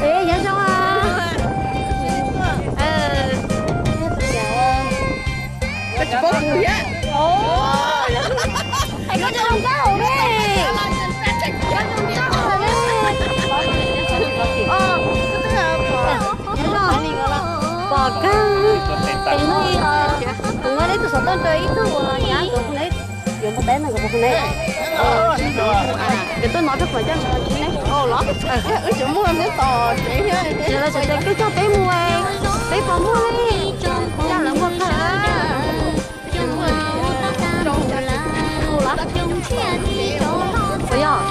Ê, nyob zoo a. Koj tsis paub kuv thiab. Es koj zoo nkauj ne. Koj zoo nkauj ne. Pom kawg. Tus no ib tug xov tooj rau ib tug uas nyab tus ne. Yuav npua teb no kom pom ne. Ces tuaj nov rau qhov coj mus tsis ne. Wb tseem muaj neb tos tsev thiab. Ces lawv tseem tias koj coj peb mus, peb puas muaj li. Coj lawv muaj kawg. Puas yog?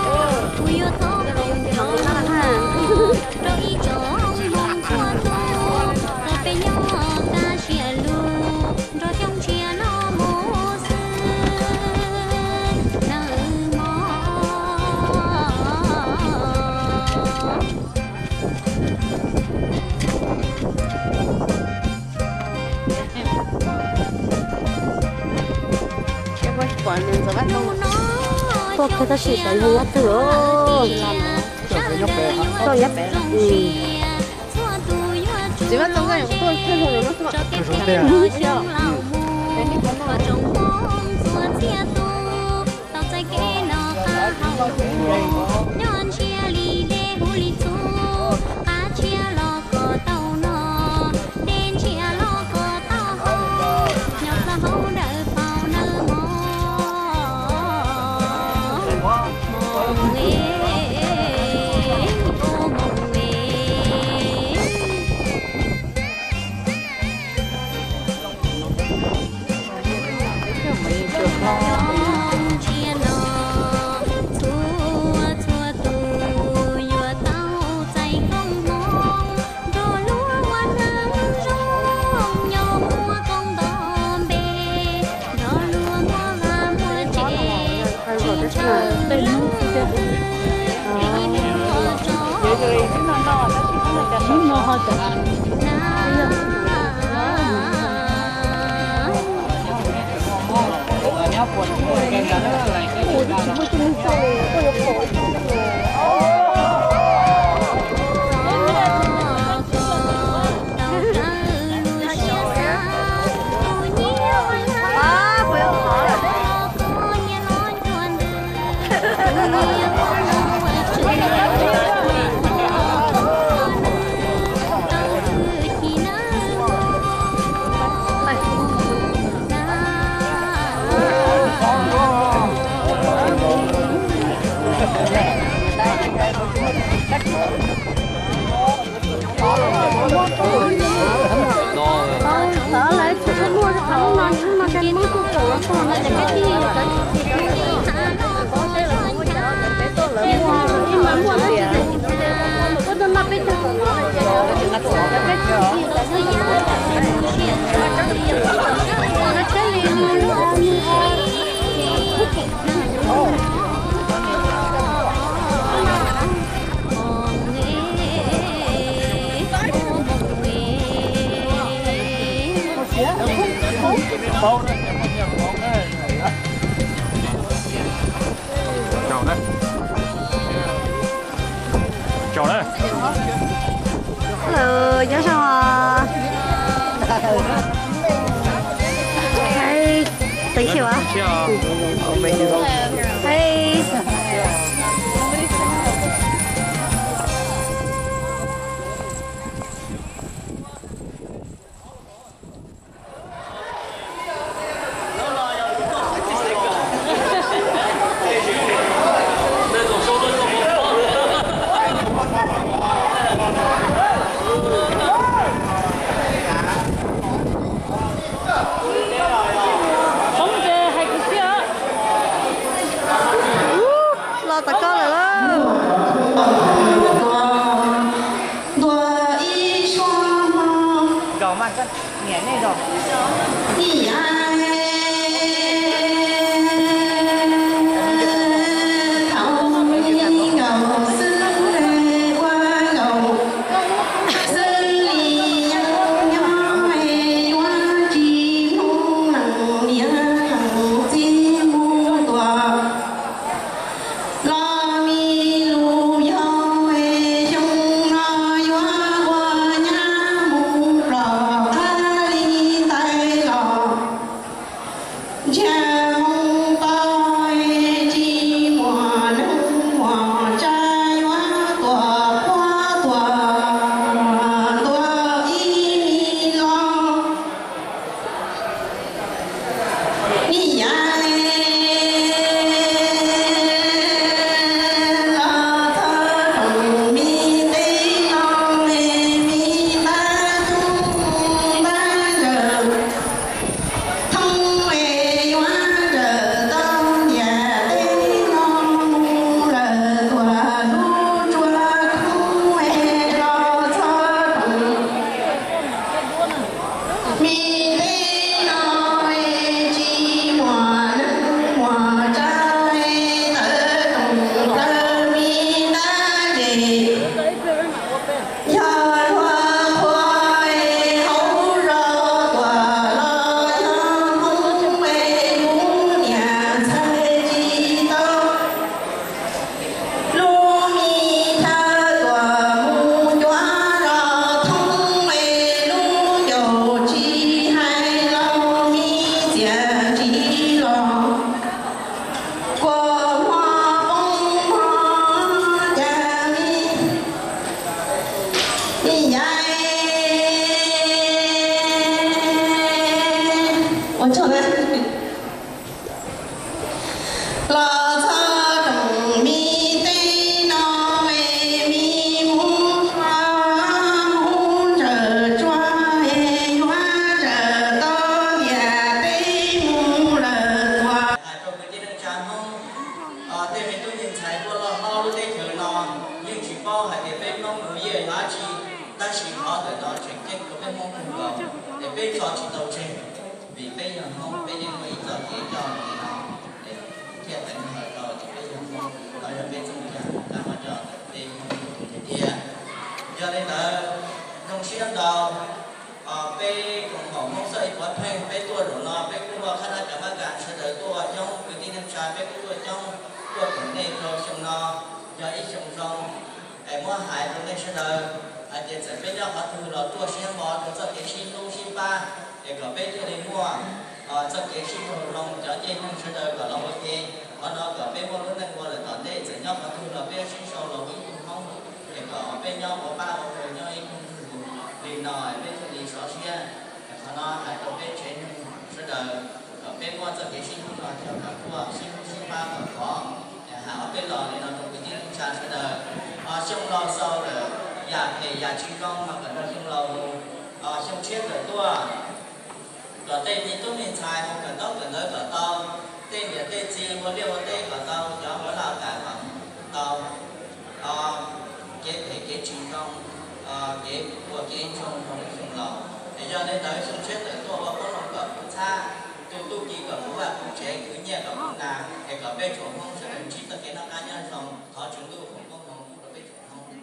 Pom kawg tab sis xyov yog nyob twg os. Txiv Vaj Txov nkaj yuav tuaj kawg los no xwb. Hello, nyob zoo os. Hey, thank you. Hey. Hmoob ces hais kwv txhiaj. Los txog koom me tej no es me mus hla mus ntsawm tsuag es yuav ntsawm tau tias peb mus lawm tuaj. Hais rau kwv tij neej tsa Hmoob, tej me tub me ntxhais tuaj loj hlob lub teb chaws no yeej tsis paub hais tias peb Hmoob mus yej yog dab tsi, tab sis qhov ntawm no tseem ceeb rau peb Hmoob kawg nkaus, es peb tso tsis tau tseg. Vim peb yog Hmoob, peb yeej muaj ib txoj kev coj li no, es thiaj teev hawm rau tias peb yog Hmoob, no yog peb txoj cai, tab ho coj tej Hmoob tiag tiag. Yog li ntawd, zoo siab ntau, peb koom haum Hmoob Xoj Ib Pov Pheej, peb tuaj zaum no peb kuj muaj qhab nab cov mab kas sawv daws tuaj coob, kwv tij neej tsa peb kuj tuaj coob, tuaj koom nej rau xyoo no yog ib xyoo zoo. Es muab hais rau nej sawv daws hais tias txawm peb nyob qhov twg los tuaj siab npo rau txoj kev sib hlub sib pab, es kom peb thiaj li muaj txoj kev sib raug zoo, cov caij neeg sawv daws kom los ua ke. Qhov no kom peb muaj lub neej ua lawm tom ntej, txawm nyob qhov twg los peb sib sau los ua ib tug Hmoob, es kom peb nyob ua pab ua pawg nyob ib tug li no, peb thiaj li sov siab. Qhov no hais rau peb tsev neeg sawv daws kom peb muaj txoj kev sib hlub no, kom tuaj sib hlub sib pab kom khov. Hais ob peb los li no rau kwv tij neej tsa sawv daws, xyoo laus xaus lawm, yam phem yam tsis zoo mas kom nrog xyoo laus mus, xyoo tshiab tawm tuaj, kom tej me tub me ntxhais mus kawm ntaub kawm ntawv kom tau, tej niam tej txiv ua liaj ua teb kom tau, cov hluas laus tas kom tau, kev phem kev tsis zoo, kev ua kev ntsoog rau lub xyoo laus. Es yog li ntawd xyoo tshiab tawm tuaj ua qoob loo kom kuv txhab, tu tub ki kom kuv vaj kuv tsev, khwv nyiaj kom kuv nas, es kom peb tsoom Hmoob sawv daws ntsib txoj kev noj qab nyob zoo. Thov Tswv Ntuj foom koob hmoov rau peb tsoom Hmoob.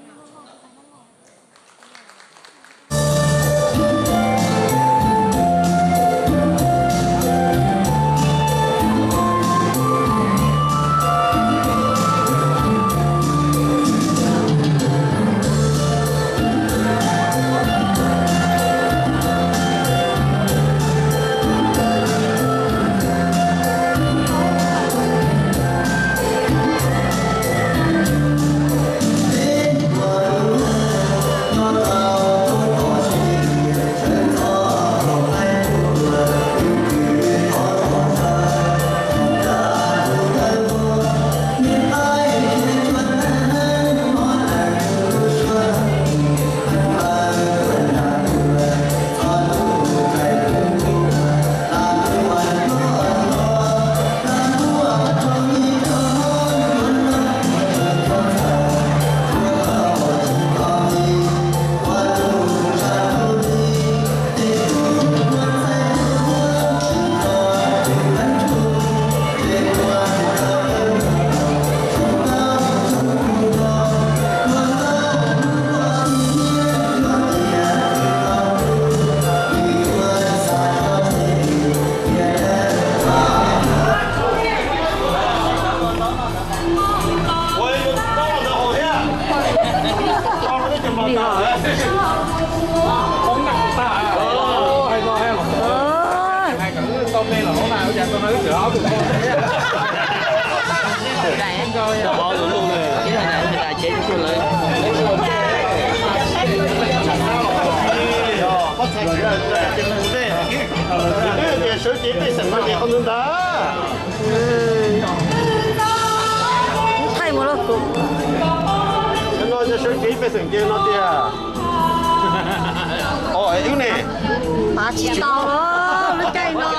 Sawv cev pej xeem no ces qhov ntawd ntag. Thaij mus lauj. No yog sawv cev pej xeem ces no tiag. Ib ne, tsis tau lub caij no.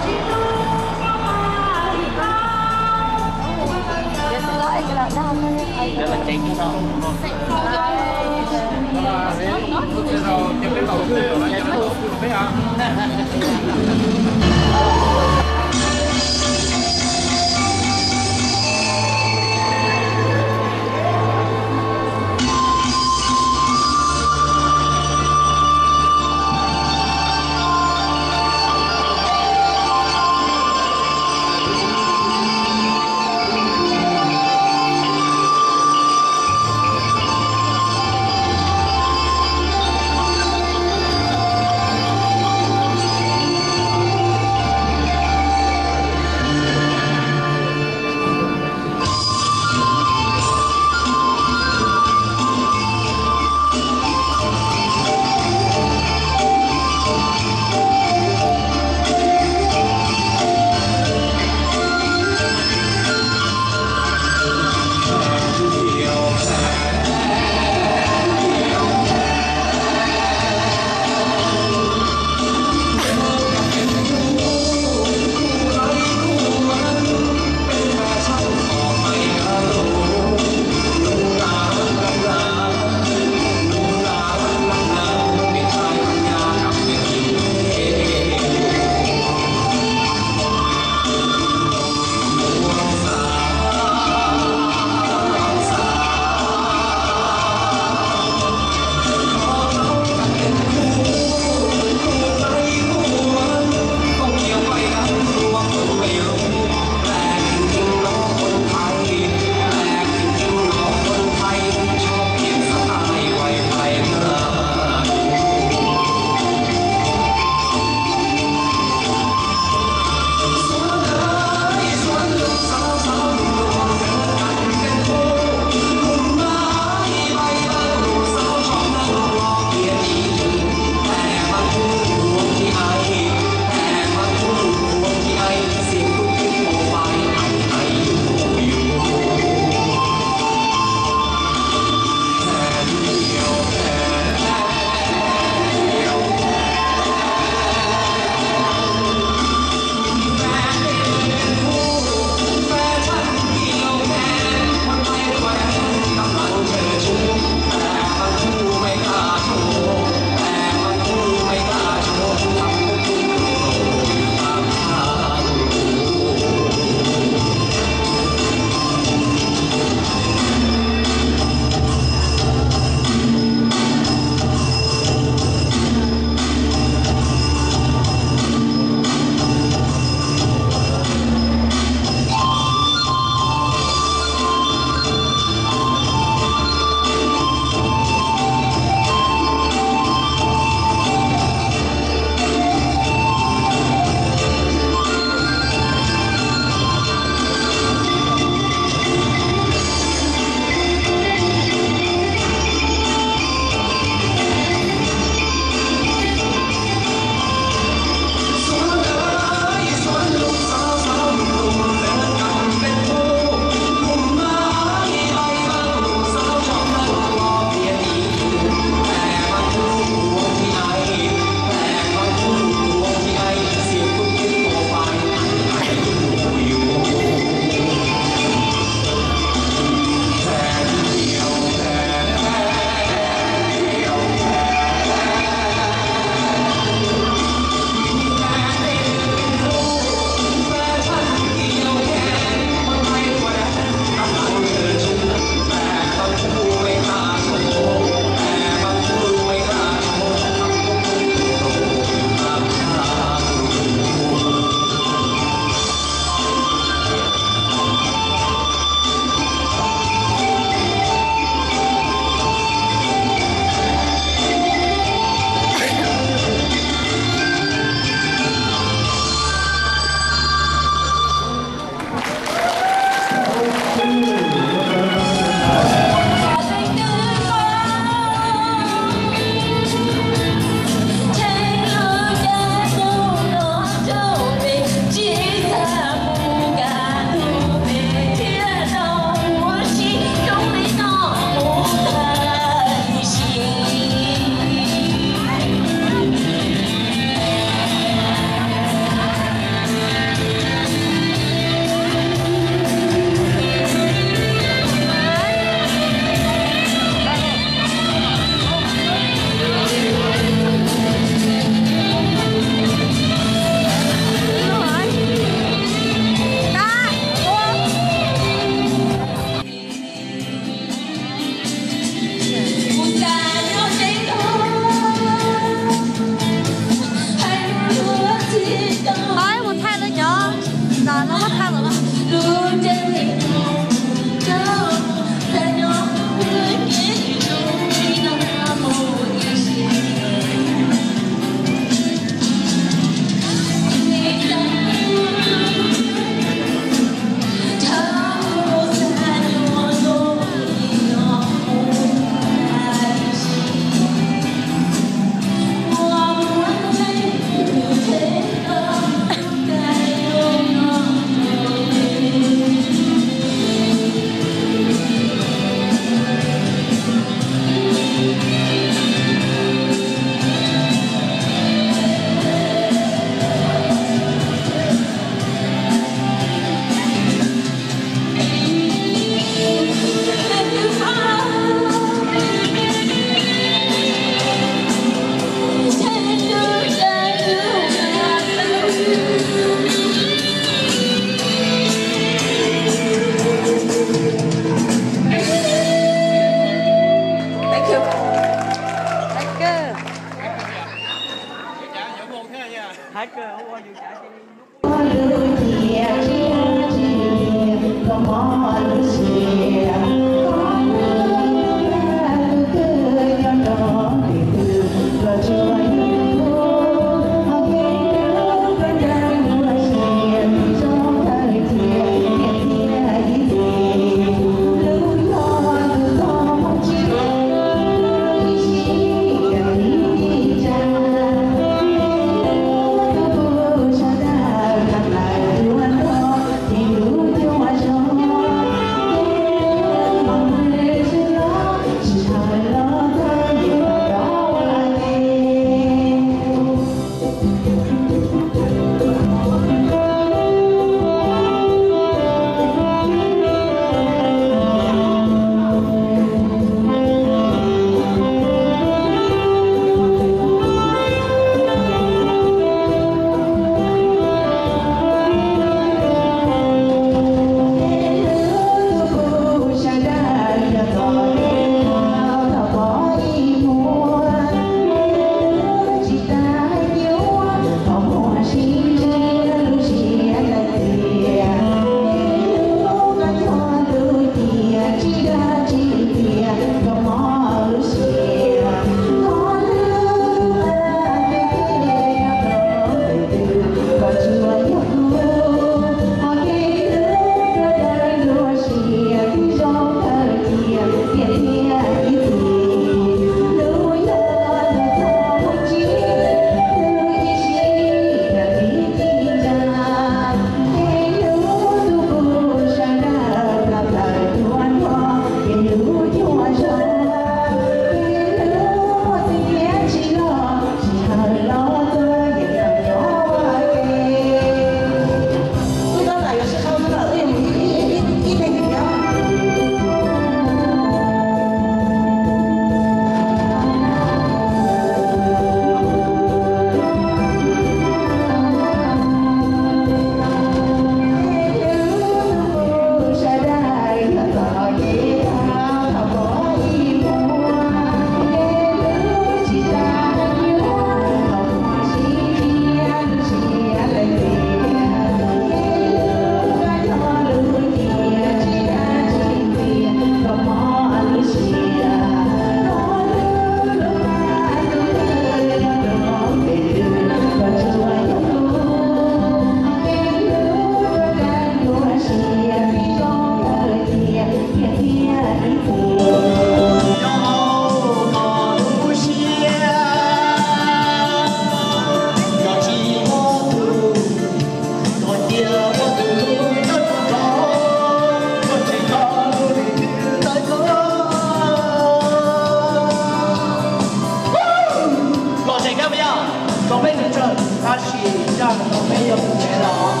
Peb yuav mus tsev los,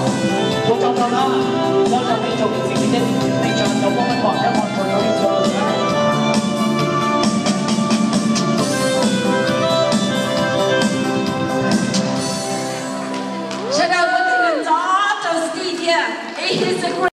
ua tsaug ntau na, nyob zoo ib tsoom niam txiv kwv tij neej tsa cov muaj hmoo pom thiab hmoo tshua rau ib tsoom. Sawv daws muab tus ntxov rau Steve thiab.